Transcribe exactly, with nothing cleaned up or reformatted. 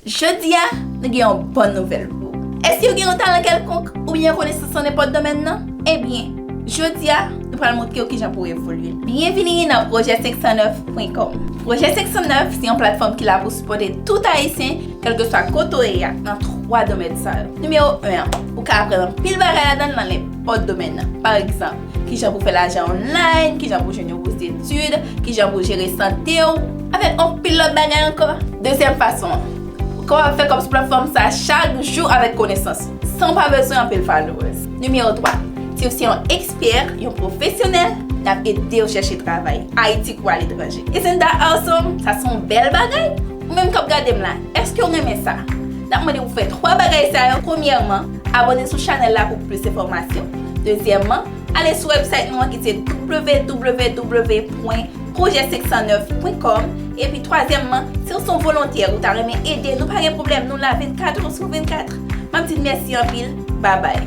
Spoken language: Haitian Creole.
Jodi a, nou gen yon bòn nouvèl pou ou. Èske w gen yon talan kèlkonk oubyen yon konesans nan nenpòt domèn nan? Ebyen, jodi a, nou pral montre w kijan pou w evolye. Byenvini nan Pwojè senk san nèf pwen kòm. Pwojè senk san nèf se yon platfòm ki la pou sipòte tout Ayisyen, kèlkeswa kote w ye a, nan twa domèn sa yo. Nimewo en an, ou ka aprann anpil bagay ladan l nan nenpòt domèn nan. Pa egzanp, kijan pou fè lajan online, kijan pou jwenn yon bouz detid, kijan pou jere sante w, avèk anpil lòt bagay ankò. Dezyèm fason an, ou kapab fè kòb sou platfòm sa a chak jou avèk konesans ou, san w pa bezwen anpil followers. Nimewo twa, si w se yon ekspè, yon pwofesyonèl, n ap ede w chèche travay, Ayiti kou aletranje. Isn't that awesome? Sa se yon bèl bagay? Ou menm k ap gade m la, èske w renmen sa? N ap mande w pou fè twa bagay sa yo. Premyèman, abòne sou chanèl la pou plis enfòmasyon. Dezyèmman, ale sou website nou an ki se w w w pwen pwojè senk san nèf pwen kòm. Epi twazyèmman, si w se yon volontè, ou ta renmen ede, nou pa gen pwoblèm, nou la vennkat sou vennkat. M ap di n mèsi anpil, babay.